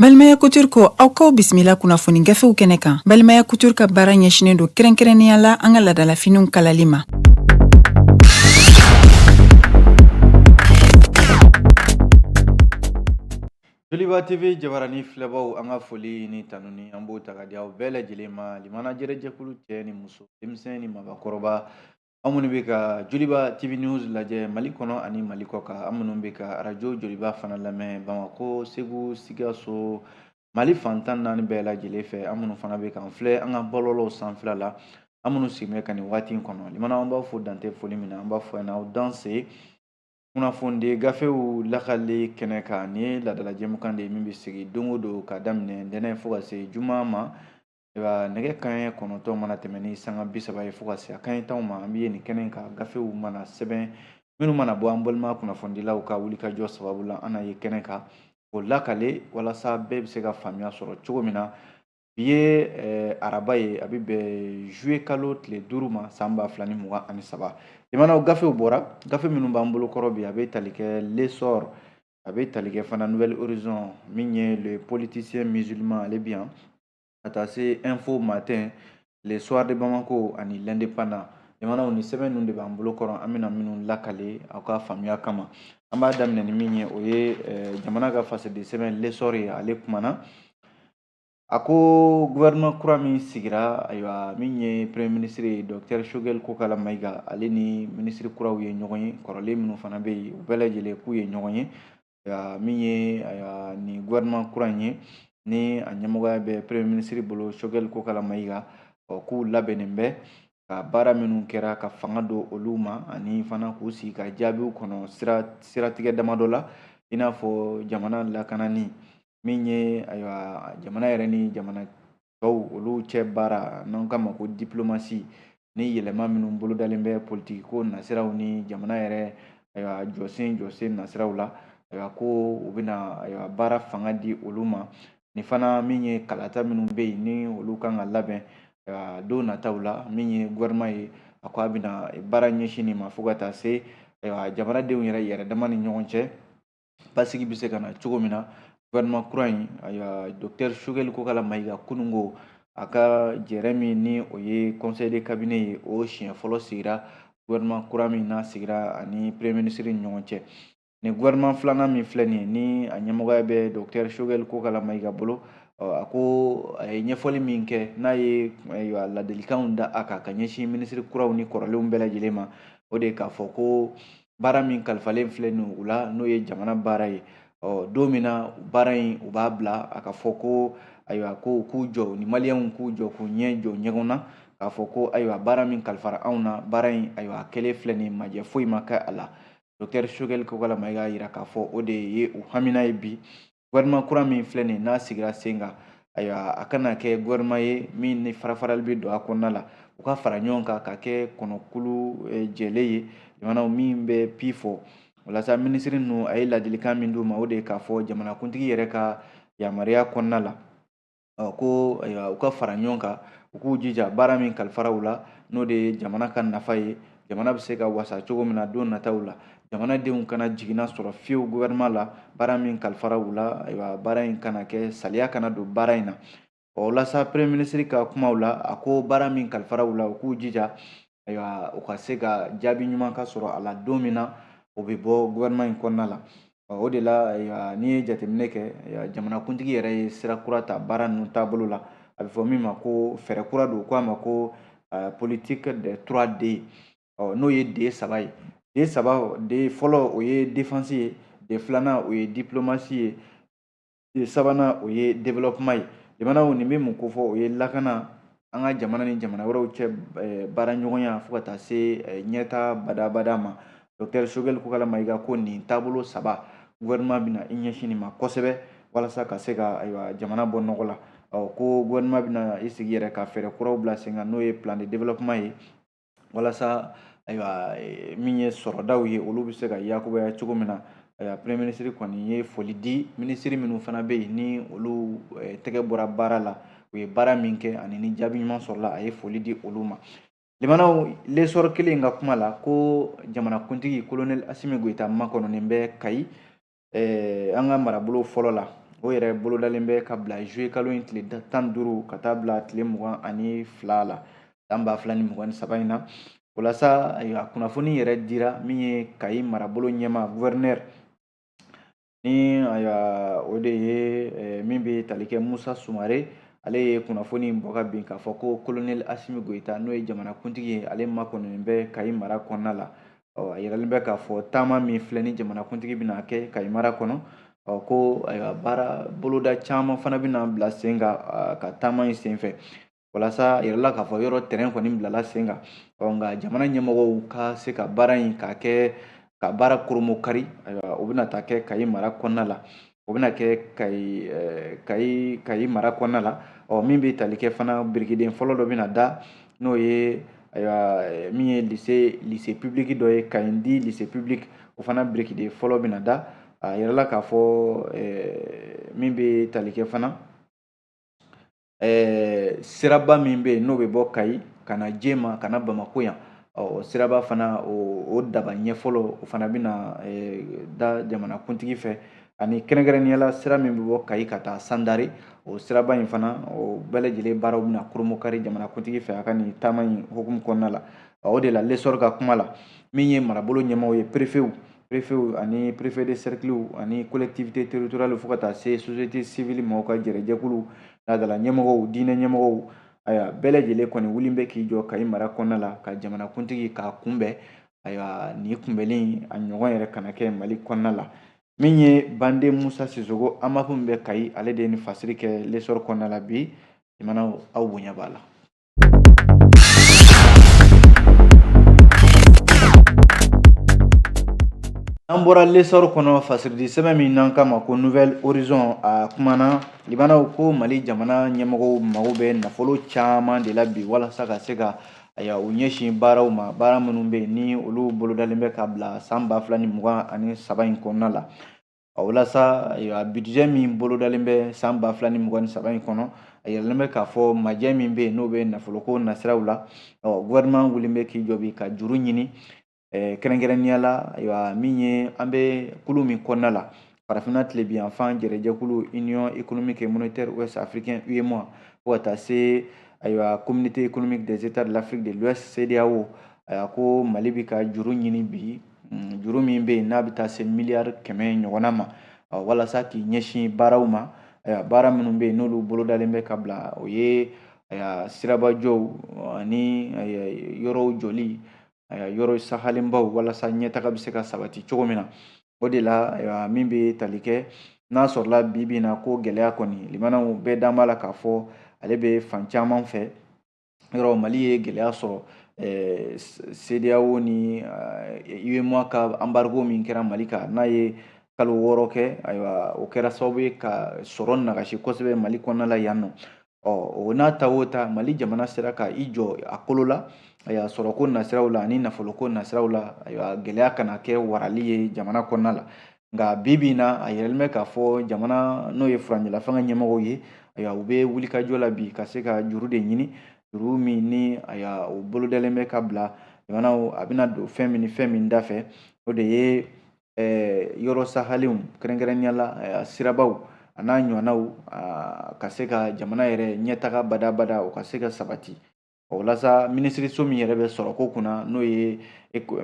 Balimaya Couture ko aw k'aw bisimila kunnafoni gafew kɛnɛ kan. Balimaya Couture ka baara ɲɛsinnen don kɛrɛnkɛrɛnnenya la an ka laadalafiniw kalali ma. Joliba TV jabarani filɛbaw, an ka foli ni tanuni an b'o ta ka di aw bɛɛ lajɛlen ma. Limana jɛrɛjɛkulu, cɛ ni muso, denmisɛn ni mabakɔrɔba, an minnu bɛ ka Joliba TV News lajɛ Mali kɔnɔ ani Mali kɔ kan, an minnu bɛ ka arajo Joliba fana lamɛn Bamakɔ, Segu, Sikaso, Mali fan 14 bɛɛ lajɛlen fɛ, an minnu fana bɛ k'an filɛ an ka bɔlɔlɔw sanfɛla la, an minnu sigilen bɛ ka nin waati in kɔnɔ, limana, an b'aw fo dantɛ foli min na. An b'a fɔ aw danse kunnafonidi gafew lakali kɛnɛ kan. Nin ye laadala jɛmukan de ye min bɛ sigi don o don ka daminɛ ntɛnɛn fo ka se juma ma. Ayiwa, nɛgɛ kanɲɛ 9 mana tɛmɛ ni sanga 30 ye fo ka se a kanɲɛ 10 ma, an bɛ ye nin kɛnɛ kan. Gafew mana sɛbɛn minnu mana bɔ an balima kunnafonidilaw ka wulikajɔ sababu la, an na ye kɛnɛ kan o lakale walasa bɛɛ bɛ se ka faamuya sɔrɔ cogo min na. Bi ye araba ye, a bɛ bɛn juillet kalo tile 5 ma, san 2023. Limanaw, gafew bɔra, gafe minnu b'an bolo kɔrɔ bi, a bɛ tali kɛ L'Essor, a bɛ tali kɛ fana Nouvel Horizon, min ye Le Politicien Musulman, ale bi yan, ka taa se Info Matin, Le Soir de Bamako ani L'Indépendant. Limanaw, ni sɛbɛn ninnu de b'an bolo kɔrɔ, an bɛna minnu lakale aw ka faamuya kama. An b'a daminɛ ni min ye, o ye jamana ka fasoden sɛbɛn L'Essor ye. Ale kumana, a ko gouvernement kura min sigira, ayiwa, min ye premier ministre ye, docteur Choguel Kokala Maïga, ale ni ministre kuraw ye ɲɔgɔn ye, kɔrɔlen minnu fana bɛ yen, u bɛɛ lajɛlen k'u ye ɲɔgɔn ye. Ayiwa, min ye, ayiwa, nin gouvernement kura in ye, ni a ɲɛmɔgɔya bɛ premier ministre bolo, Choguel Kokala Maïga, ɔ, k'u labɛnnen bɛ ka baara minnu kɛra ka fanga don olu ma, ani fana k'u sigi ka jaabiw kɔnɔ siratigɛ damadɔ la, i n'a fɔ jamana lakanani, min ye, ayiwa, jamana yɛrɛ ni jamana tɔw olu cɛ baara, n'an k'a ma ko diplomatie, ni yɛlɛma minnu bolodalen bɛ politiki ko nasiraw ni jamana yɛrɛ, ayiwa, jɔsen nasiraw la. Ayiwa, ko u bɛna, ayiwa, baara fanga di olu ma. Ni fana min ye kalata minnu bɛ yen, ni olu kan ka labɛn, ayiwa, don nataw la, min ye gouvernement ye, a ko a bɛna baara ɲɛsin nin ma fo ka taa se, ayiwa, jamanadenw yɛrɛ dama ni ɲɔgɔn cɛ basigi bɛ se ka na cogo min na. Gouvernement kura in, ayiwa, docteur Choguel Kokala Maïga, kununko a ka jɛrɛ min ni o ye conseil de cabinet ye, o siɲɛ fɔlɔ sigira gouvernement kura min n'a sigira ani premier ministre ni ɲɔgɔn cɛ. Nin gouvernement filanan min filɛ nin ye, ni a ɲɛmɔgɔya bɛ docteur Choguel Kokala Maïga bolo, a ko a ye ɲɛfɔli min kɛ, n'a ye, ayiwa, ladilikanw da a kan ka ɲɛsin ministre kuraw ni kɔrɔlenw bɛɛ lajɛlen ma, o de ye k'a fɔ ko baara min kalifalen filɛ nin u la, n'o ye jamana baara ye, ɔ, don min na baara in u b'a bila, a ka fɔ ko, ayiwa, ko k'u jɔ ni maliyɛnw k'u jɔ k'u ɲɛ jɔ ɲɔgɔn na k'a fɔ ko, ayiwa, baara min kalifara anw na, baara in, ayiwa, a kɛlen filɛ nin ye, majɛ foyi ma kɛ a la. Docteur Choguel Kokala Maïga y'a yira k'a fɔ o de ye u hamina ye bi. Gouvernement kura min filɛ nin ye, n'a sigira sen kan, ayiwa, a kana kɛ gouvernement ye min ni farafarali bɛ don a kɔnɔna la. U ka fara ɲɔgɔn kan ka kɛ kɔnɔkulu jɛlen ye, jamanaw min bɛ pi fɔ. Walasa minisiri ninnu, a ye ladilikan min d'u ma, o de ye k'a fɔ jamanakuntigi yɛrɛ ka yamaruya kɔnɔna la, ɔ, ko, ayiwa, u ka fara ɲɔgɔn kan, u k'u jija baara min kalifara u la, n'o de ye jamana ka nafa ye, jamana bɛ se ka wasa cogo min na don nataw la, jamanadenw kana jiginna sɔrɔ fiyewu gouvernement la. Baara min kalifara u la, ayiwa, baara in kana kɛ saliya, kana don baara in na. Ɔ, walasa premier ministre ka kumaw la, a ko baara min kalifara u la, u k'u jija, ayiwa, u ka se ka jaabi ɲuman ka sɔrɔ a la don min na o bɛ bɔ gouvernement in kɔnɔna la. O de la, ayiwa, n'i ye jateminɛ kɛ, jamanakuntigi yɛrɛ ye sira kura ta baara ninnu taabolo la, a bɛ fɔ min ma ko fɛɛrɛ kura don, ko a ma ko politique des 3D. Ɔ, n'o ye D saba ye, D saba, D fɔlɔ o ye défense ye, D filanan o ye diplomatie ye, D sabanan o ye développement ye. Jamanaw, nin bɛ mun ko fɔ? O ye lakana, an ka jamana ni jamana wɛrɛw cɛ baara ɲɔgɔnya, fo ka taa se ɲɛta badabada ma. Docteur Choguel Kokala Maïga ko nin taabolo saba, gouvernement bɛna i ɲɛsin nin ma kosɛbɛ walasa ka se ka, ayiwa, jamana bɔ nɔgɔ la. Ɔ, ko gouvernement bɛna i sigi yɛrɛ ka fɛɛrɛ kuraw bila sen kan, n'o ye plan de développement ye, walasa, ayiwa, min ye sɔrɔdaw ye, olu bɛ se ka yakubaya cogo min na. Ayiwa, premier ministre kɔni ye foli di minisiri minnu fana bɛ yen, ni olu tɛgɛ bɔra baara la, u ye baara min kɛ ani ni jaabi ɲuman sɔrɔla, a ye foli di olu ma. Limanaw, L'Essor kelen ka kuma la, ko jamanakuntigi colonel Assimi Goïta makɔnɔnen bɛ Kayi, an ka marabolo fɔlɔ la. o yɛrɛ bolodalen bɛ ka bila juillet kalo in tile 15 ka taa bila tile 22 la san 2023 in na. O la sa, ayiwa, kunnafoni yɛrɛ dira min ye Kayi marabolo ɲɛmaa gouverneur ni, ayiwa, o de ye min bɛ tali kɛ Musa Sumare. Ale ye kunnafoni bɔ ka bin k'a fɔ ko colonel Asimi Goyita, n'o ye jamanakuntigi ye, ale makɔnɔnen bɛ Kayi mara kɔnɔna la. Ɔ, a yiralen bɛ k'a fɔ taama min filɛ ni jamanakuntigi bɛna kɛ Kayi mara kɔnɔ, ɔ, ko ayiwa, baara boloda caman fana bɛna bila sen kan ka taama in sen fɛ. Walasa a yirala k'a fɔ yɔrɔ terrain kɔni bilala sen kan, ɔ, nka jamana ɲɛmɔgɔw ka se ka baara in k'a kɛ ka baara koromokari, ayiwa, o bɛna taa kɛ Kayi mara kɔnɔna la, o bɛna kɛ Kayi mara kɔnɔna la. Ɔ, min bɛ tali kɛ fana, birikiden fɔlɔ dɔ bɛna da, n'o ye, ayiwa, min ye lycée public dɔ ye, Kayindi lycée public, o fana birikiden fɔlɔ bɛna da. A yirala k'a fɔ min bɛ tali kɛ fana, siraba min bɛ yen n'o bɛ bɔ Kayi ka na Jema ka na Bamako yan, ɔ, siraba fana o daba ɲɛ fɔlɔ, o fana bɛna da jamanakuntigi fɛ. Ani kɛrɛnkɛrɛnnenya la, sira min bɛ bɔ Kayi ka taa Sandare, o siraba in fana, o bɛɛ lajɛlen baaraw bɛna koromokari jamanakuntigi fɛ a ka nin taama in hukumu kɔnɔna la. O de la, L'Essor ka kuma la, min ye marabolo ɲɛmaaw ye, préfet ani préfet de cercle ani collectivité territoriale, fo ka taa se société civile maaw ka jɛrɛjɛkulu, laadala ɲɛmɔgɔw, diinɛ ɲɛmɔgɔw, ayiwa, bɛɛ lajɛlen kɔni wuli bɛ k'i jɔ Kayi mara kɔnɔna la ka jamanakuntigi k'a kunbɛn. Ayiwa, nin kunbɛnli a ɲɔgɔn yɛrɛ kana kɛ Mali kɔnɔna la. Min ye Bande Musa Sisogo, AMAP min bɛ Kayi, ale de ye nin fasiri kɛ L'Essor kɔnɔna la bi. Jamana, aw bonya b'a la. An bɔra L'Essor kɔnɔ, fasiridi sɛbɛn min n'an k'a ma ko Nouvel Horizon, a kumana limanaw ko Mali jamana ɲɛmɔgɔw mago bɛ nafolo caman de la bi walasa ka se ka, ayiwa, u ɲɛsin baaraw ma, baara minnu bɛ yen ni olu bolodalen bɛ ka bila san 2023 in kɔnɔna la. O la sa, ayiwa, budget min bolodalen bɛ san 2023 in kɔnɔ, a yiralen bɛ k'a fɔ majɛ min bɛ yen n'o bɛ nafoloko nasiraw la. Ɔ, gouvernement wulilen bɛ k'i jɔ bi ka juru ɲini, kɛrɛnkɛrɛnnenya la, ayiwa, min ye an bɛ kulu min kɔnɔna la, Farafinna tilebinyanfan jɛrɛjɛkulu, Union économique et monétaire ouest africain, UEMOA, fo ka taa se, ayiwa, Communauté économique des États de l'Afrique de l'Ouest, CEDEAO. Ayiwa, ko Mali bɛ ka juru ɲini bi, juru min bɛ yen n'a bɛ taa se miliyari 100 ɲɔgɔnna ma, walasa k'i ɲɛsin baaraw ma. Ayiwa, baara minnu bɛ yen n'olu bolodalen bɛ ka bila, o ye, ayiwa, sirabajɔw ani yɔrɔw jɔli, ayiwa, yɔrɔ sahalenbaw, walasa ɲɛtaga bɛ se ka sabati cogo min na. O de la, ayiwa, min bɛ tali kɛ n'a sɔrɔla bi bi in na ko gɛlɛya kɔni, limanaw bɛɛ dan b'a la k'a fɔ ale bɛ fan caman fɛ. Yɔrɔ Mali ye gɛlɛya sɔrɔ CEDEAO ni UEMOA ka embargo min kɛra Mali kan, n'a ye kalo 6 kɛ, ayiwa, o kɛra sababu ye ka sɔrɔ nagasi kosɛbɛ Mali kɔnɔna la yan nɔ. Ɔ, o n'a ta o ta, Mali jamana sera ka i jɔ a kolo la, ayiwa, sɔrɔko nasiraw la ani nafoloko nasiraw la, ayiwa, gɛlɛya kana kɛ warali ye jamana kɔnɔna la. Nka bi bi in na, a yiralen bɛ k'a fɔ jamana, n'o ye furancɛla fanga ɲɛmɔgɔw ye, ayiwa, u bɛ wulikajɔ la bi ka se ka juru de ɲini, juru min ni, ayiwa, o bolodalen bɛ ka bila jamanaw, a bɛna don fɛn min ni fɛn min da fɛ, o de ye yɔrɔ sahalenw, kɛrɛnkɛrɛnnenya la sirabaw a n'a ɲɔgɔnnaw, ka se ka jamana yɛrɛ ɲɛtaga badabada, o ka se ka sabati. O la sa, minisiriso min yɛrɛ bɛ sɔrɔko kunna, n'o ye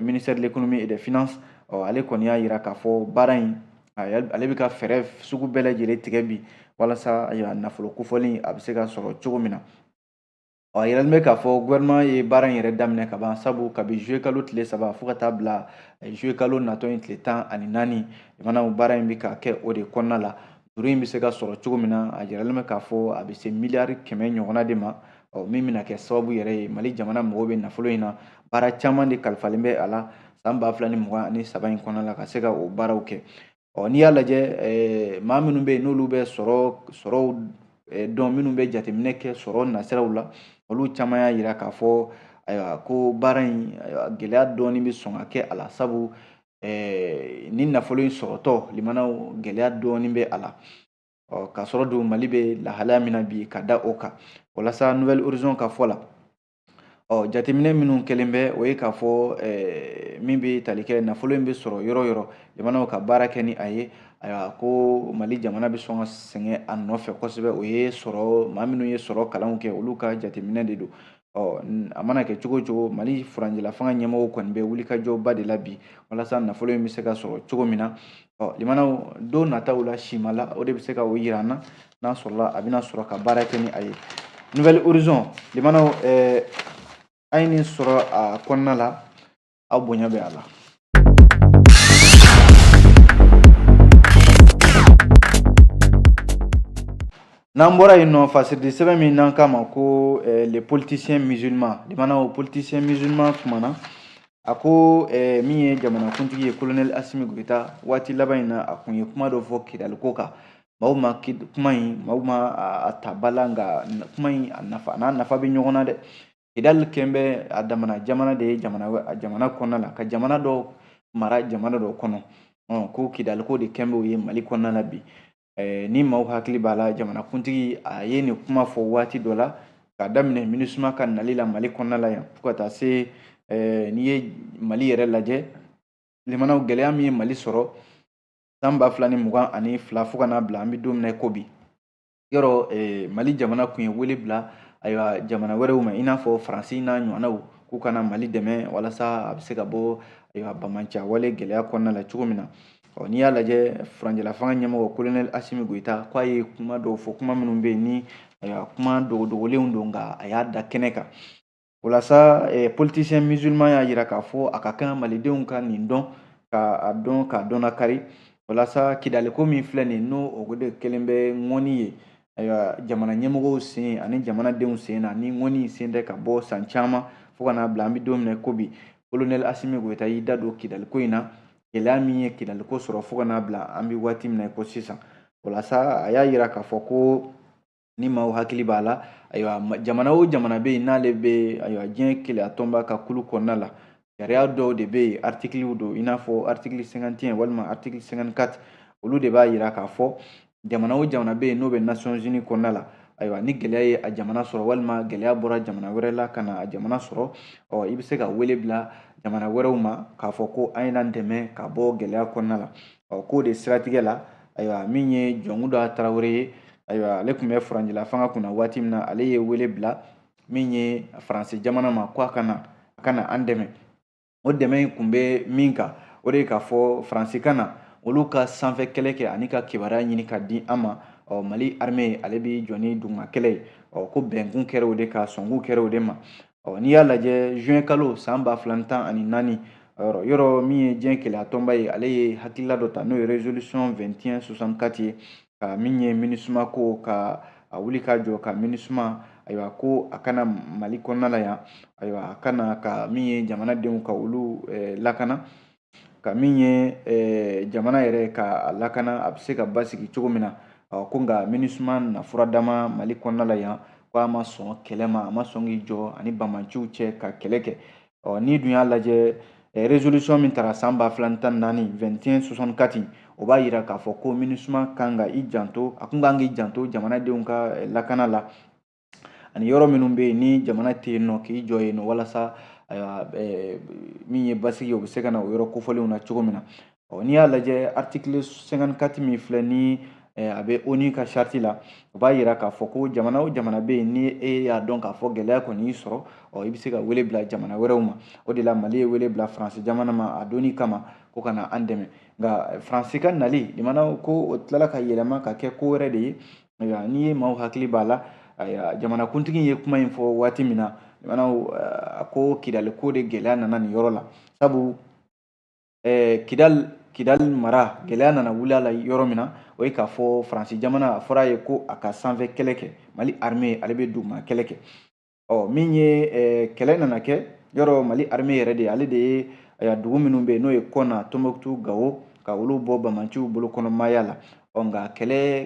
ministère de l'Économie et des Finances, ɔ, ale kɔni y'a yira k'a fɔ baara in, ale bɛ ka fɛɛrɛ sugu bɛɛ lajɛlen tigɛ bi walasa, ayiwa, nafolo kofɔlen a bɛ se ka sɔrɔ cogo min na. Ɔ, a yiralen bɛ k'a fɔ gouvernement ye baara in yɛrɛ daminɛ ka ban, sabu kabi juillet kalo tile 3 fo ka taa bila juillet kalo natɔ in tile 14, jamanaw, baara in bɛ ka kɛ o de kɔnɔna la. Juru in bɛ se ka sɔrɔ cogo min na, a yiralen bɛ k'a fɔ a bɛ se miliyari 100 ɲɔgɔnna de ma. Ɔ, min bɛna kɛ sababu yɛrɛ ye, Mali jamana mago bɛ nafolo in na, baara caman de kalifalen bɛ a la san 2023 in kɔnɔna la ka se ka o baaraw kɛ. Ɔ, n'i y'a lajɛ, maa minnu bɛ yen n'olu bɛ sɔrɔw dɔn, minnu bɛ jateminɛ kɛ sɔrɔ nasiraw la, olu caman y'a yira k'a fɔ, ayiwa, ko baara in, ayiwa, gɛlɛya dɔɔni bɛ sɔn ka kɛ a la, sabu ni nafolo in sɔrɔtɔ, limanaw, gɛlɛya dɔɔni bɛ a la. Ɔ, k'a sɔrɔ don Mali bɛ lahalaya min na bi, ka da o kan. Walasa Nouvel Horizon ka fɔ la, ɔ, jateminɛ minnu kɛlen bɛ, o ye k'a fɔ min bɛ tali kɛ nafolo in bɛ sɔrɔ yɔrɔ yɔrɔ, jamanaw ka baara kɛ ni a ye, Ayiwa, ko Mali jamana bɛ sɔn ka sɛgɛn a nɔfɛ kosɛbɛ. O ye sɔrɔ, maa minnu ye sɔrɔ kalanw kɛ, olu ka jateminɛ de don. Ɔ, a mana kɛ cogo o cogo, Mali furancɛla fanga ɲɛmɔgɔw kɔni bɛ wulikajɔba de la bi walasa nafolo in bɛ se ka sɔrɔ cogo min na. Ɔ, limanaw, don nataw la, sima la, o de bɛ se ka o yira an na n'a sɔrɔla a bɛna sɔrɔ ka baara kɛ ni a ye. Nouvel Horizon, limanaw, an ye nin sɔrɔ a kɔnɔna la, aw bonya bɛ a la. N'an bɔra yen nɔ, fasiridi sɛbɛn min n'an k'a ma ko le politicien musulman, limanaw, politicien musulman kumana, a ko min ye jamanakuntigi ye, colonel Asimi Goyita, waati laban in na, a kun ye kuma dɔ fɔ Kidaliko kan. Maaw ma kuma in, maaw ma a ta ba la, nka kuma in a nafa n'a nafa bɛ ɲɔgɔn na dɛ. Kidali kɛn bɛ a damana jamana de ye jamana kɔnɔna la, ka jamana dɔ mara jamana dɔ kɔnɔ. Ko Kidaliko de kɛn bɛ o ye Mali kɔnɔna la bi. Ni maaw hakili b'a la, jamanakuntigi a ye nin kuma fɔ waati dɔ la, k'a daminɛ MINUSMA ka nali la Mali kɔnɔna la yan, fo ka taa se n'i ye Mali yɛrɛ lajɛ, limanaw, gɛlɛya min ye Mali sɔrɔ san 2022 fo ka n'a bila an bɛ don min na i ko bi. Yɔrɔ Mali jamana kun ye wele bila, ayiwa, jamana wɛrɛw ma, i n'a fɔ Faransi n'a ɲɔgɔnnaw, k'u ka na Mali dɛmɛ walasa a bɛ se ka bɔ, ayiwa, banbaanciya wale gɛlɛya kɔnɔna la cogo min na. Ɔ, n'i y'a lajɛ, furancɛla fanga ɲɛmɔgɔ colonel Asimi Goyita k'a ye kuma dɔw fɔ, kuma minnu bɛ yen ni, ayiwa, kuma dogodogolenw don, nka a y'a da kɛnɛ kan. O la sa, politicien musulman y'a jira k'a fɔ a ka kan malidenw ka nin dɔn, k'a dɔn, k'a dɔn lakari. O la sa, Kidaliko min filɛ nin, n'o o de kɛlen bɛ ŋɔni ye, ayiwa, jamana ɲɛmɔgɔw sen ani jamanadenw sen na, ni ŋɔni sen tɛ ka bɔ san caman fo ka n'a bila an bɛ don min na ko bi. Colonel Asimi Goyita y'i da don Kidaliko in na, gɛlɛya min ye Kidaliko sɔrɔ fo ka n'a bila an bɛ waati min na ko sisan. O la sa, a y'a jira k'a fɔ ko ni maaw hakili b'a la, ayiwa, jamana o jamana bɛ yen n'ale bɛ, ayiwa, diɲɛ kelenya tɔnba ka kulu kɔnɔna la, sariya dɔw de bɛ yen, artikiliw don, i n'a fɔ article 51 walima article 54. Olu de b'a jira k'a fɔ jamana o jamana bɛ yen n'o bɛ Nations Unies kɔnɔna la, ayiwa, ni gɛlɛya ye a jamana sɔrɔ walima gɛlɛya bɔra jamana wɛrɛ la ka na a jamana sɔrɔ, ɔ, i bɛ se ka wele bila jamana wɛrɛw ma k'a fɔ ko an ye n'an dɛmɛ ka bɔ gɛlɛya kɔnɔna la. Ɔ, k'o de siratigɛ la, ayiwa, min ye Jɔnkuda Tarawele ye, ayiwa, ale tun bɛ furancɛla fanga kunna waati min na, ale ye wele bila min ye Faransi jamana ma ko a ka na an dɛmɛ. O dɛmɛ in kun bɛ min kan, o de ye k'a fɔ Faransi ka na olu ka sanfɛ kɛlɛ kɛ ani ka kibaruya ɲini ka di an ma. Ɔ, Mali armée, ale bɛ jɔ ni duguma kɛlɛ ye. Ɔ, ko bɛnkun kɛra o de kan, sɔnkun kɛra o de ma. Ɔ, n'i y'a lajɛ, juin kalo san 2014, yɔrɔ min ye diɲɛ kelenya tɔnba ye, ale ye hakilila dɔ ta, n'o ye résolution 2164 ye, ka min ye MINUSMA ko ka a wuli ka jɔ, ka MINUSMA, ayiwa, ko a kana Mali kɔnɔna la yan, ayiwa, a kana ka min ye jamanadenw ka olu lakana, ka min ye jamana yɛrɛ ka lakana, a bɛ se ka basigi cogo min na. Ko nka MINUSMA na fura dama Mali kɔnɔna la yan, ko a ma sɔn kɛlɛ ma, a ma sɔn k'i jɔ ani banbaanciw cɛ ka kɛlɛ kɛ. Ɔ, n'i dun y'a lajɛ, résolution min taara san 2014, 2164, o b'a yira k'a fɔ ko MINUSMA kan ka i janto, a kun kan k'i janto jamanadenw ka lakana la, ani yɔrɔ minnu bɛ yen ni jamana tɛ yen nɔ, k'i jɔ yen nɔ walasa, ayiwa, min ye basigi, o bɛ se ka na o yɔrɔ kofɔlenw na cogo min na. Ɔ, n'i y'a lajɛ, article 54 min filɛ ni a bɛ ONU ka charte la, o b'a yira k'a fɔ ko jamana o jamana bɛ yen ni e y'a dɔn k'a fɔ gɛlɛya kɔni y'i sɔrɔ, ɔ, i bɛ se ka wele bila jamana wɛrɛw ma. O de la Mali ye wele bila Faransi jamana ma a donni kama ko ka na an dɛmɛ. Nka Faransi ka nali, limanaw, ko o tilala ka yɛlɛma ka kɛ ko wɛrɛ de ye. Ayiwa, n'i ye maaw hakili b'a la, ayiwa, jamanakuntigi ye kuma in fɔ waati min na, limanaw, a ko Kidali ko de gɛlɛya nana nin yɔrɔ la, sabu Kidali mara gɛlɛya nana wuli a la yɔrɔ min na, o ye k'a fɔ Faransi jamana, a fɔra a ye ko a ka sanfɛ kɛlɛ kɛ, Mali armée, ale bɛ duguma kɛlɛ kɛ. Ɔ, min ye kɛlɛ nana kɛ yɔrɔ, Mali armée yɛrɛ de, ale de ye, ayiwa, dugu minnu bɛ yen n'o ye Kɔna, Tɔnbɔkutu, Gawo, ka olu bɔ banbaanciw bolo kɔnɔ maaya la. Ɔ, nka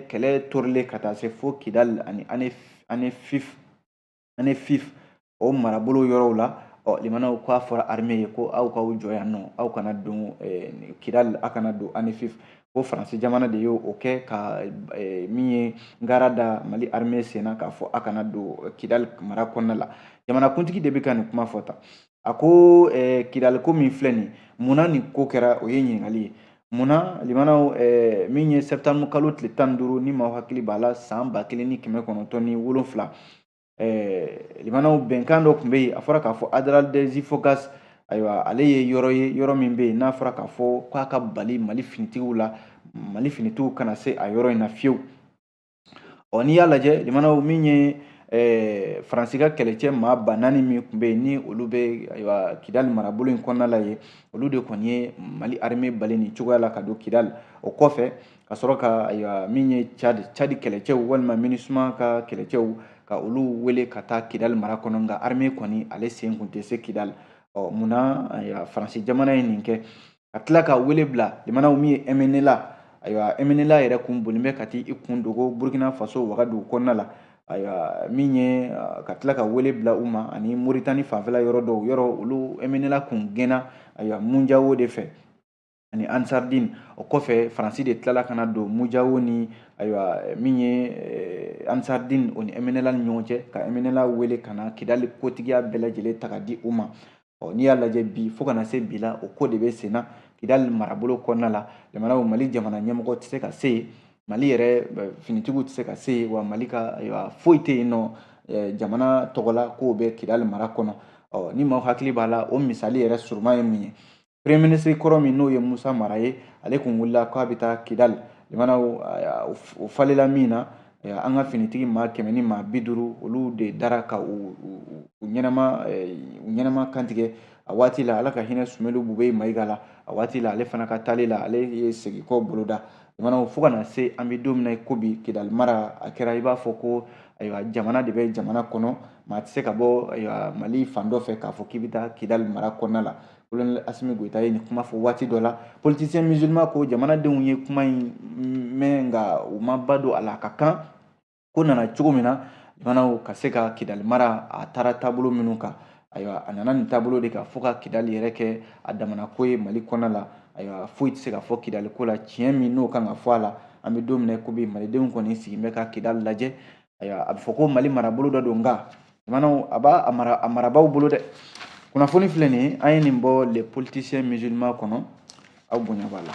kɛlɛ torilen ka taa se fo Kidali ani Anefif o marabolo yɔrɔw la. Ɔ, limanaw, k'a fɔra armée ye ko aw k'aw jɔ yan nɔ, aw kana don Kidali, aw kana don Anefif. Ko Faransi jamana de y'o kɛ ka min ye ngara da Mali armée sen na k'a fɔ a kana don Kidali mara kɔnɔna la. Jamanakuntigi de bɛ ka nin kuma fɔ tan. A ko Kidali ko min filɛ nin, munna nin ko kɛra? O ye ɲininkali ye. Munna limanaw, min ye septembre kalo tile 15, ni maaw hakili b'a la, san 1970, limanaw, bɛnkan dɔ tun bɛ yen. A fɔra k'a fɔ Adrar des Ifoghas, ayiwa, ale ye yɔrɔ ye, yɔrɔ min bɛ yen n'a fɔra k'a fɔ k'a ka bali Mali finitigiw la, Mali finitigiw kana se a yɔrɔ in na fiyewu. Ɔ, n'i y'a lajɛ limanaw, min ye Faransi ka kɛlɛcɛ maa 4000 min tun bɛ yen, ni olu bɛ ayiwa Kidali marabolo in kɔnɔna la yen, olu de kɔni ye Mali armée bali nin cogoya la ka don Kidali. O kɔfɛ ka sɔrɔ ka ayiwa min ye Tchad kɛlɛcɛw walima MINUSMA ka kɛlɛcɛw, ka olu wele ka taa Kidali mara kɔnɔ. Nka armée kɔni, ale sen kun tɛ se Kidali. Ɔ, munna ayiwa Faransi jamana ye nin kɛ, ka tila ka wele bila limanaw min ye MNLA? Ayiwa, MNLA yɛrɛ kun bolen bɛ ka taa i kun dogo Burkina Faso, Wagadugu kɔnɔna la. Ayiwa, min ye ka tila ka wele bila u ma ani Moritani fanfɛla yɔrɔ dɔw yɔrɔ, olu MNLA kun gɛnna ayiwa Mujao de fɛ ani Ansardine. O kɔfɛ, Faransi de tilala ka na don Mujao ni ayiwa min ye Ansardine, o ni MNLA ni ɲɔgɔn cɛ, ka MNLA wele ka na Kidali kotigiya bɛɛ lajɛlen ta ka di u ma. Ɔ, n'i y'a lajɛ bi, fo ka na se bi la, o ko de bɛ sen na Kidali marabolo kɔnɔna la. Jamanaw, Mali jamana ɲɛmɔgɔ tɛ se ka se yen, Mali yɛrɛ finitigiw tɛ se ka se yen, wa Mali ka ayiwa foyi tɛ yen nɔ jamana tɔgɔ la k'o bɛ Kidali mara kɔnɔ. Ɔ, ni maaw hakili b'a la, o misali yɛrɛ surunman ye mun ye? Premier ministre kɔrɔ min n'o ye Musa Mara ye, ale kun wulila k'a bɛ taa Kidali. Limanaw, o falela min na, an ka finitigi maa 150, olu de dara ka u ɲɛnama kantigɛ a waati la. Ala ka hinɛ Sumelu Bubɛyi Mayiga la, a waati la ale fana ka taali la, ale ye segin kɔ boloda. Limanaw, fo ka na se an bɛ don min na ko bi, Kidali mara a kɛra i b'a fɔ ko ayiwa jamana de bɛ jamana kɔnɔ. Maa tɛ se ka bɔ ayiwa Mali fan dɔ fɛ k'a fɔ k'i bɛ taa Kidali mara kɔnɔna la. Colonel Assimi Goïta ye nin kuma fɔ waati dɔ la. Politicien musulman ko jamanadenw ye kuma in mɛn, nka u ma ba don a la. A ka kan ko nana cogo min na limanaw, ka se ka Kidali mara, a taara taabolo minnu kan, ayiwa, a nana nin taabolo de kan fo ka Kidali yɛrɛ kɛ a damana ko ye Mali kɔnɔna la. Ayiwa, foyi tɛ se ka fɔ Kidali ko la tiɲɛ min n'o kan ka fɔ a la. An bɛ don min na ko bi, malidenw kɔni sigilen bɛ ka Kidali lajɛ. Ayiwa, a bɛ fɔ ko Mali marabolo dɔ don, nka limanaw, a b'a a marabaaw bolo dɛ. Kunnafoni filɛ nin ye, an ye nin bɔ Le Politicien Musulman kɔnɔ. Aw bonya b'a la.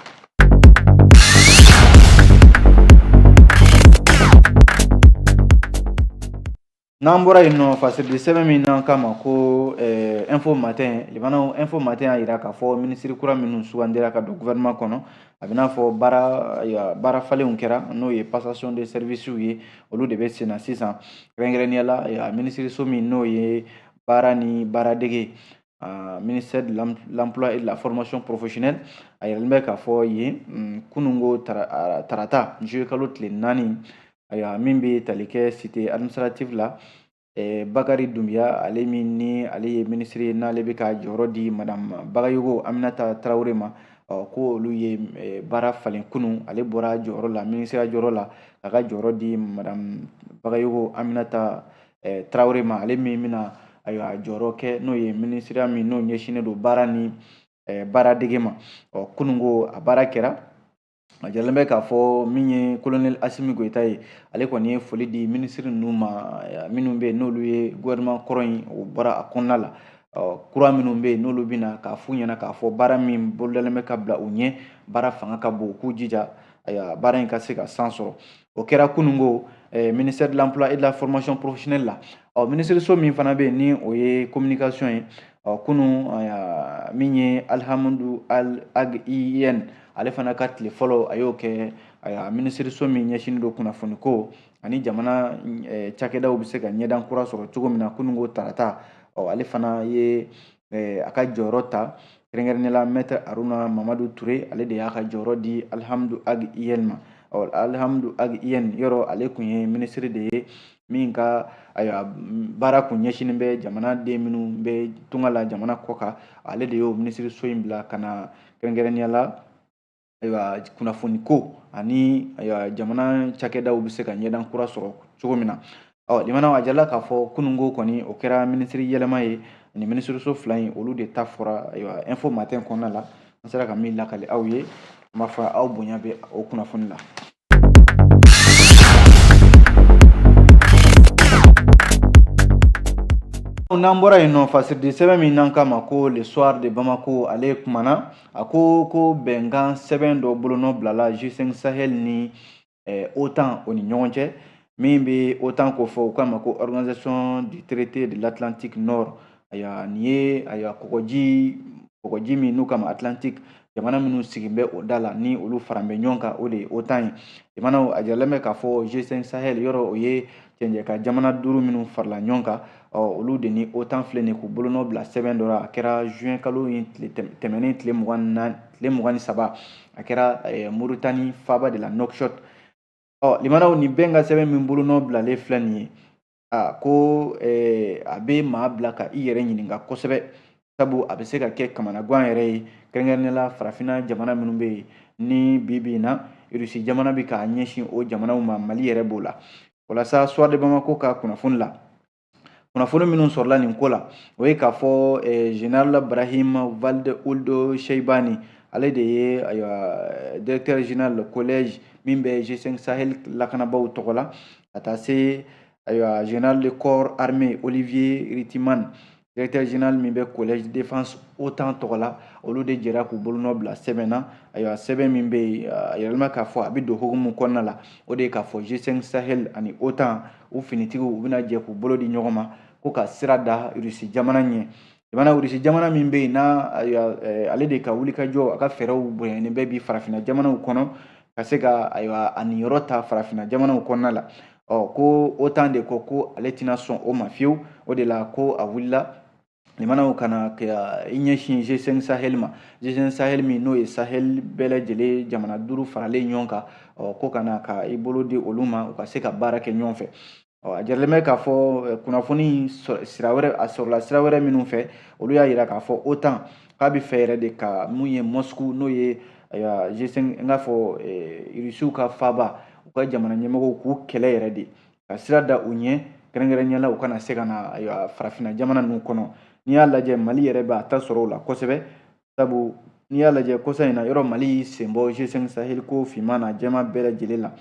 N'an bɔra yen nɔ, fasirili sɛbɛn min n'an k'a ma ko Info Matin, limanaw, Info Matin y'a jira k'a fɔ minisiri kura minnu sugandira ka don gouvernement kɔnɔ, a bɛ n'a fɔ baara falenw kɛra, n'o ye passation de services ye, olu de bɛ sen na sisan. Kɛrɛnkɛrɛnnenya la, minisiriso min n'o ye baara ni baaradege, ministère de l'Emploi et de la Formation Professionnelle, a yiralen bɛ k'a fɔ yen kununko tarata, juillet kalo tile 4, ayiwa, min bɛ tali kɛ cité administrative la, Bakari Dunbiya, ale min ni ale ye minisiri ye, n'ale bɛ ka jɔyɔrɔ di madame Bagayogo Aminata Tarawele ma, ko olu ye baara falen kunun. Ale bɔra jɔyɔrɔ la, minisiriya jɔyɔrɔ la, k'a ka jɔyɔrɔ di madame Bagayogo Aminata Tarawele ma, ale min bɛna ayiwa jɔyɔrɔ kɛ, n'o ye minisiriya min n'o ɲɛsinnen don baara ni baaradege ma. Ɔ, kununko a baara kɛra. A jɛlen bɛ k'a fɔ min ye colonel Assimi Goïta ye, ale kɔni ye foli di minisiri ninnu ma, minnu bɛ yen n'olu ye gouvernement kɔrɔ in, o bɔra a kɔnɔna la, kura minnu bɛ yen n'olu bɛna, k'a f'u ɲɛna k'a fɔ baara min bolodalen bɛ ka bila u ɲɛ, baara fanga ka bon, u k'u jija ayiwa baara in ka se ka san sɔrɔ. O kɛra kununko ministère de l'Emploi et de la Formation Professionnelle la. Ɔ, minisiriso min fana bɛ yen ni o ye communication ye, ɔ, kunun min ye Alhamudu Ag Iyene, ale fana ka tile fɔlɔ, a y'o kɛ ayiwa minisiriso min ɲɛsinnen don kunnafoni ko ani jamana cakɛdaw bɛ se ka ɲɛdan kura sɔrɔ cogo min na, kununko tarata. Ɔ, ale fana ye a ka jɔyɔrɔ ta. Kɛrɛnkɛrɛnnenya la, maître Haruna Mamadu Ture, ale de y'a ka jɔyɔrɔ di Alhamdu Ag Iyene ma. Ɔ, Alhamdu Ag Iyene yɔrɔ, ale kun ye minisiri de ye min ka ayiwa baara kun ɲɛsinnen bɛ jamanaden minnu bɛ tunga la jamana kɔ kan. Ale de y'o minisiriso in bila ka na, kɛrɛnkɛrɛnnenya la ayiwa kunnafoni ko ani ayiwa jamana cakɛdaw bɛ se ka ɲɛdan kura sɔrɔ cogo min na. Ɔ, limanaw, a jala k'a fɔ kununko kɔni, o kɛra minisiri yɛlɛma ye. Nin minisiriso fila in, olu de ta fɔra ayiwa Info Matin kɔnɔna la. An sera ka min lakale aw ye, an b'a fɔ aw bonya bɛ o kunnafoni la. N'an bɔra yen nɔ, fasiridi sɛbɛn min n'an k'a ma ko Le Soir de Bamako, ale kumana, a ko bɛnkan sɛbɛn dɔ bolonɔ bilala G5 Sahel ni OTAN o ni ɲɔgɔn cɛ, min bɛ OTAN ko fɔ, u k'a ma ko Organisation du Traité de l'Atlantique Nord. Ayiwa, nin ye ayiwa kɔgɔji min n'u k'a ma Atlantique, jamana minnu sigin bɛ o da la ni olu faran bɛ ɲɔgɔn kan, o de ye OTAN ye. Jamanaw a jiralen bɛ k'a fɔ G5 Sahel yɔrɔ, o ye cɛncɛn jamana 5 minnu farala ɲɔgɔn kan, ɔ olu de ni OTAN filɛ nin k'u bolonɔ bila sɛbɛn dɔ la. A kɛra juin kalo in tɛmɛnen tile 24, tile 23, a kɛra Mauritanie faaba de la, Nouakchott. Ɔ limanaw, nin bɛn ka sɛbɛn min bolonɔ bilalen filɛ nin ye, a ko a bɛ maa bila ka i yɛrɛ ɲininka kosɛbɛ, sabu a bɛ se ka kɛ kamanagan yɛrɛ ye, kɛrɛnkɛrɛnnenya la farafinna jamana minnu bɛ yen ni bi bi in na Irisi jamana bɛ k'a ɲɛsin o jamanaw ma, Mali yɛrɛ b'o la. Walasa Soir de Bamako ka kunnafoni la, kunnafoni minnu sɔrɔla nin ko la, o ye k'a fɔ général Brahim Vald Ould Cheibani, ale de ye ayiwa directeur général collège min bɛ G5 Sahel lakanabaaw tɔgɔ la, ka taa se ayiwa général de corps armé Olivier Rittimann, directeur général min bɛ collège de défense OTAN tɔgɔ la, olu de jɛra k'u bolonɔ bila sɛbɛn na. Ayiwa, sɛbɛn min bɛ yen, a yɛlɛma k'a fɔ a bɛ don hukumu kɔnɔna la, o de ye k'a fɔ G5 Sahel ani OTAN u finitigiw u bɛna jɛ k'u bolo di ɲɔgɔn ma ko ka sira da Irisi jamana ɲɛ. Jamana Irisi jamana min bɛ yen n'a ayiwa ale de ka wulikajɔ, a ka fɛɛrɛw bonyanen bɛ bi farafinna jamanaw kɔnɔ, ka se ka ayiwa a niyɔrɔ ta farafinna jamanaw kɔnɔna la. Ɔ ko OTAN de ko ale tɛna sɔn o ma fiyewu, o de la ko a wulila limanaw ka na ka i ɲɛsin G5 Sahel ma, G5 Sahel min n'o ye Sahel bɛɛ lajɛlen jamana 5 faralen ɲɔgɔn kan, ɔ ko ka na ka i bolo di olu ma u ka se ka baara kɛ ɲɔgɔn fɛ. Ɔ a jiralen bɛ k'a fɔ kunnafoni sira wɛrɛ, a sɔrɔla sira wɛrɛ minnu fɛ, olu y'a jira k'a fɔ OTAN k'a bɛ fɛ yɛrɛ de ka mun ye Moscou, n'o ye ayiwa G5 n k'a fɔ Irisiw ka faaba, u ka jamana ɲɛmɔgɔw k'u kɛlɛ yɛrɛ de ka sira da u ɲɛ, kɛrɛnkɛrɛnnenya la u kana se ka na ayiwa farafinna jamana ninnu kɔnɔ. N'i y'a lajɛ, Mali yɛrɛ b'a ta sɔrɔ o la kosɛbɛ, sabu n'i y'a lajɛ kɔsa in na yɔrɔ Mali y'i sen bɔ G5 Sahel ko finman na jɛman bɛɛ lajɛlen la,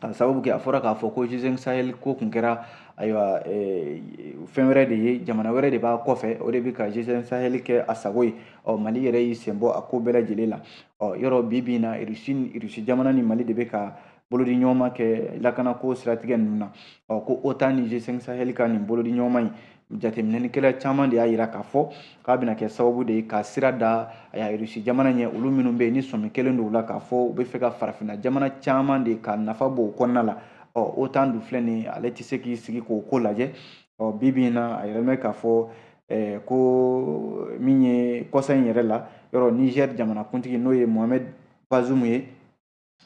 ka sababu kɛ a fɔra k'a fɔ ko G5 Sahel ko kun kɛra ayiwa fɛn wɛrɛ de ye, jamana wɛrɛ de b'a kɔfɛ, o de bɛ ka G5 Sahel kɛ a sago ye. Ɔ Mali yɛrɛ y'i sen bɔ a ko bɛɛ lajɛlen la. Ɔ yɔrɔ bi bi in na Irisi jamana ni Mali de bɛ ka bolodi ɲɔgɔnma kɛ lakanako siratigɛ ninnu na. Ɔ ko OTAN ni G5 Sahel ka nin bolodi ɲɔgɔnma in, jateminɛlikɛla caman de y'a jira k'a fɔ k'a bɛna kɛ sababu de ye ka sira da a Irisi jamana ɲɛ, olu minnu bɛ yen ni sɔmi kelen don u la k'a fɔ u bɛ fɛ ka farafinna jamana caman de ka nafa bɔ o kɔnɔna la. Ɔ OTAN dun filɛ nin ye, ale tɛ se k'i sigi k'o ko lajɛ. Ɔ bi bi in na a yɛrɛ bɛ k'a fɔ ko min ye kɔsa in yɛrɛ la yɔrɔ Niger jamanakuntigi n'o ye Mohamed Bazoum ye,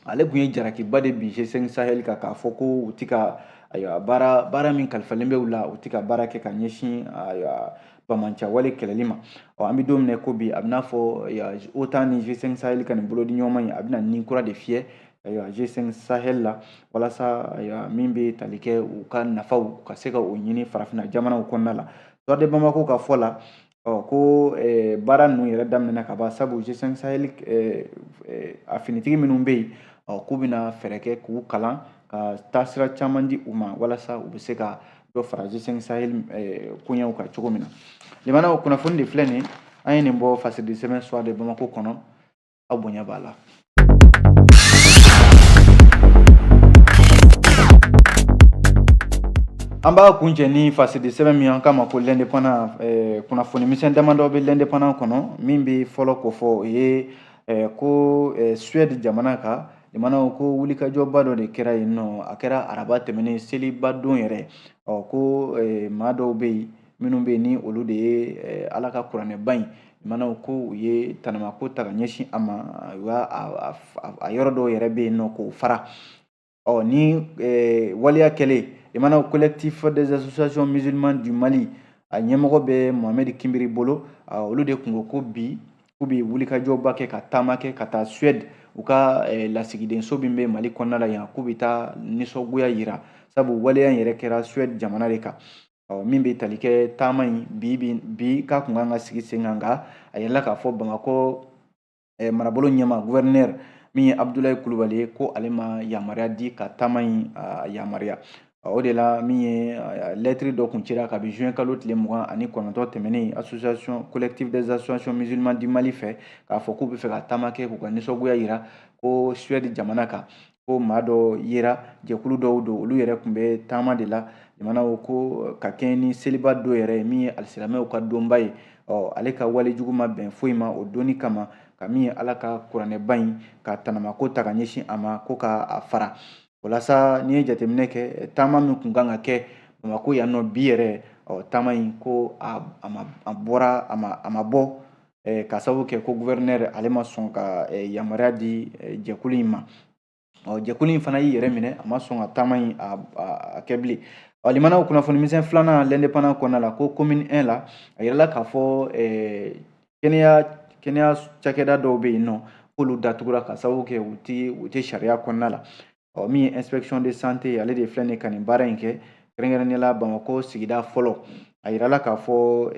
ale tun ye jarakiba de bin G5 Sahel kan k'a fɔ ko u ti ka ayiwa baara min kalifalen bɛ u la, u ti ka baara kɛ ka ɲɛsin ayiwa bamancawale kɛlɛli ma. Ɔ an bɛ don min na ko bi, a bɛ n'a fɔ OTAN ni G5 Sahel ka nin bolodi ɲɔgɔnma in, a bɛna nin kura de fiyɛ ayiwa G5 Sahel la, walasa ayiwa min bɛ tali kɛ u ka nafaw ka se ka o ɲini farafinna jamanaw kɔnɔna la. Soir de Bamako ka fɔ la, ɔ ko baara ninnu yɛrɛ daminɛna ka ban, sabu G5 Sahel a finitigi minnu bɛ yen, ɔ k'u bɛna fɛɛrɛ kɛ k'u kalan ka taasira caman di u ma, walasa u bɛ se ka dɔ fara G5 Sahel koɲɛw kan cogo min na. Limanaw, kunnafoni de filɛ nin, an ye nin bɔ fasiridi sɛbɛn Soir de Bamako kɔnɔ, aw bonya b'a la. An b'a kuncɛ ni fasiridi sɛbɛn min an k'a ma ko L'Indépendant. Kunnafoni misɛn damadɔ bɛ L'Indépendant kɔnɔ, min bɛ fɔlɔ ko fɔ o ye ko Suède jamana ka limanaw ko wulikajɔba dɔ de kɛra yen nɔ, a kɛra araba tɛmɛnen seliba don yɛrɛ. Ɔ ko maa dɔw bɛ yen minnu bɛ yen ni olu de ye Ala ka kuranɛba in limanaw ko u ye tanamako ta ka ɲɛsin a ma, u y'a a yɔrɔ dɔw yɛrɛ bɛ yen nɔ k'o fara. Ɔ ni waleya kɛlen, limanaw collectif des associations musulmanes du Mali, a ɲɛmɔgɔ bɛ Mohamed Kimbiri bolo, olu de kun ko bi k'u bɛ wulikajɔba kɛ ka taama kɛ ka taa Suède u ka lasigidenso min bɛ Mali kɔnɔna la yan, k'u bɛ taa nisɔngoya yira, sabu waleya in yɛrɛ kɛra Suède jamana de kan. Ɔ min bɛ tali kɛ taama in bi k'a kun kan ka sigi sen kan, nka a yirala k'a fɔ Bamakɔ marabolo ɲɛmaa gouverneur min ye Abdoulaye Coulibaly ye, ko ale ma yamaruya di ka taama in yamaruya. O de la min ye lɛtiri dɔ kun cira kabi juin kalo tile 29 tɛmɛnen association collectif des associations musulmanes du Mali fɛ, k'a fɔ k'u bɛ fɛ ka taama kɛ k'u ka nisɔngoya yira ko Suède jamana kan, ko maa dɔ yera jɛkulu dɔw don, olu yɛrɛ tun bɛ taama de la jamanaw ko ka kɛɲɛ ni seliba don yɛrɛ ye min ye alisilamɛw ka donba ye. Ɔ ale ka walejugu ma bɛn foyi ma o donni kama, ka min ye Ala ka kuranɛba in ka tanamako ta ka ɲɛsin a ma ko ka a fara. O la sa, n'i ye jateminɛ kɛ, taama min kun kan ka kɛ Bamakɔ yan nɔ bi yɛrɛ, ɔ taama in ko a ma a bɔra a ma a ma bɔ ka sababu kɛ ko gouverneur ale ma sɔn ka yamaruya di jɛkulu in ma. Ɔ jɛkulu in fana y'i yɛrɛ minɛ, a ma sɔn ka taama in a kɛ bilen. Ɔ limanaw, kunnafoni misɛn filanan L'Indépendant kɔnɔna la, ko commune 1 la, a yirala k'a fɔ kɛnɛya cakɛda dɔw bɛ yen nɔ k'olu datugura ka sababu kɛ u tɛ sariya kɔnɔna la. Ɔ min ye inspection de santé, ale de filɛ nin ka nin baara in kɛ, kɛrɛnkɛrɛnnenya la Bamakɔ sigida fɔlɔ. A yirala k'a fɔ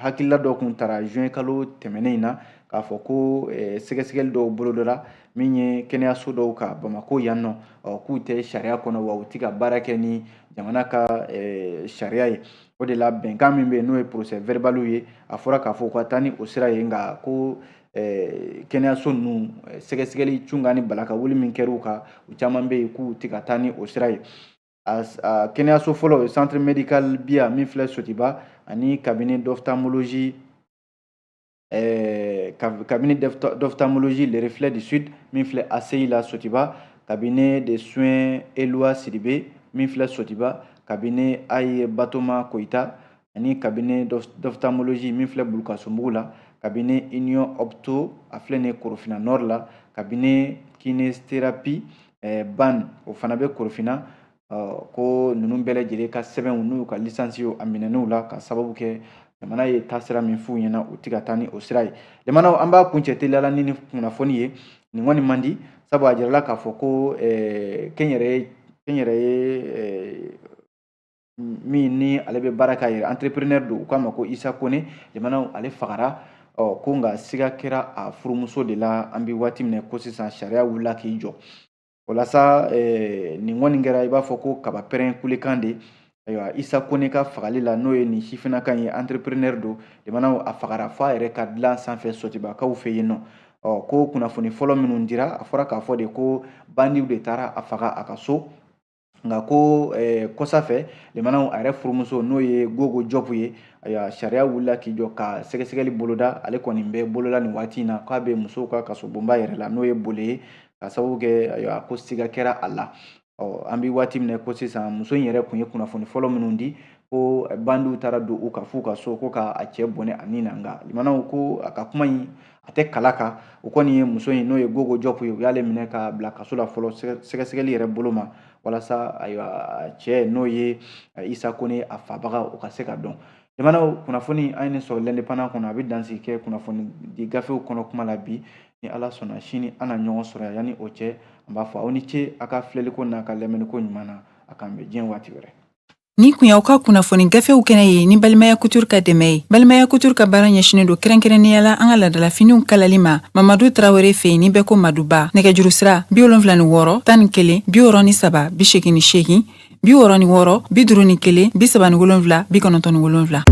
hakilila dɔ kun tara juin kalo tɛmɛnen in na, k'a fɔ ko sɛgɛsɛgɛli dɔw bolodara min ye kɛnɛyaso dɔw kan Bamakɔ yan nɔ, ɔ k'u tɛ sariya kɔnɔ, wa u tɛ ka baara kɛ ni jamana ka sariya ye. O de la bɛnkan min bɛ yen, n'o ye procès verbal ye, a fɔra k'a fɔ u ka taa ni o sira ye. Nka ko kɛnɛyaso ninnu, sɛgɛsɛgɛli cunkan ni balaka wuli min kɛra u kan, u caman bɛ yen k'u tɛ ka taa ni o sira ye. A kɛnɛyaso fɔlɔ, centre médical Biya min filɛ Sotiba, ani cabinet d'ophtalmologie Le Reflet du Sud min filɛ ACI la Sotiba, cabinet de soins Eloi Sidibe min filɛ Sotiba, cabinet Aye Batoma Koyita, ani cabinet d'ophtalmologie min filɛ Bulukasumbugu la, cabinet Union Opto a filɛ nin ye Korofina Nord la, cabinet kinésithérapie Ban, o fana bɛ Korofina. Ko ninnu bɛɛ lajɛlen ka sɛbɛnw n'u ka licence a minɛn'u la, ka sababu kɛ jamana ye taasira min f'u ɲɛna, u tɛ ka taa ni o sira ye. Jamanaw, an b'a kuncɛ teliya la ni nin kunnafoni ye. Nin kɔni man di, sabu a jirala k'a fɔ ko kɛnyɛrɛye min ni ale bɛ baara k'a yɛrɛ, entrepreneur don, u k'a ma ko Isa Kone, jamanaw, ale fagara. Ɔ ko nka siga kɛra a furumuso de la. An bɛ waati min na ko sisan, sariya wulila k'i jɔ. O la sa, nin kɔni kɛra i b'a fɔ ko kaba pɛrɛn kulekan de. Ayiwa, Isa Kone ka fagali la, n'o ye nin sifinnaka ye, entrepreneur don, jamanaw, a fagara fo a yɛrɛ ka dilan sanfɛ Sotibakaw fɛ yen nɔ. Ɔ ko kunnafoni fɔlɔ minnu dira, a fɔra k'a fɔ de ko bandiw de taara a faga a ka so. Nka ko kɔsa fɛ, limanaw, a yɛrɛ furumuso, n'o ye Gogo Jɔpu ye, ayiwa, sariya wulila k'i jɔ ka sɛgɛsɛgɛli boloda. Ale kɔni bɛ bolola nin waati in na k'a bɛ musow ka kasobonba yɛrɛ la, n'o ye Bole ye, ka sababu kɛ, ayiwa, ko siga kɛra a la. Ɔ an bɛ waati min na ko sisan, muso in yɛrɛ kun ye kunnafoni fɔlɔ minnu di ko bandiw taara don u ka f'u ka so ko ka a cɛ bɔnɛ a ni na. Nka limanaw, ko a ka kuma in a tɛ kala kan. O kɔni ye muso in, n'o ye Gogo Jɔpu ye, u y'ale minɛ ka bila kaso la fɔlɔ sɛgɛsɛgɛli yɛrɛ bolo ma, walasa ayiwa, cɛ n'o ye Isa Kone a fabaga, o ka se ka dɔn. Jamanaw, kunnafoni an ye nin sɔrɔ L'Indépendant kɔnɔ. A bɛ dansigi kɛ kunnafoni di gafew kɔnɔ kuma la bi. Ni Ala sɔnna, sini an na ɲɔgɔn sɔrɔ yan. Yanni o cɛ, an b'a fɔ aw ni ce a ka filɛliko n'a ka lamɛnniko ɲuman na. A k'an bɛn diɲɛ waati wɛrɛ. Nin kun y'aw ka kunnafoni gafew kɛnɛ ye ni Balimaya Couture ka dɛmɛ ye. Balimaya Couture ka baara ɲɛsinen don kɛrɛnkɛrɛnnenya la an ka ladalafiniw kalali ma Mamadu Tarawele fɛ yen, ni bɛɛ ko Maduba. Nɛgɛjuru sira 76 11 63 88, 66 51 37 97.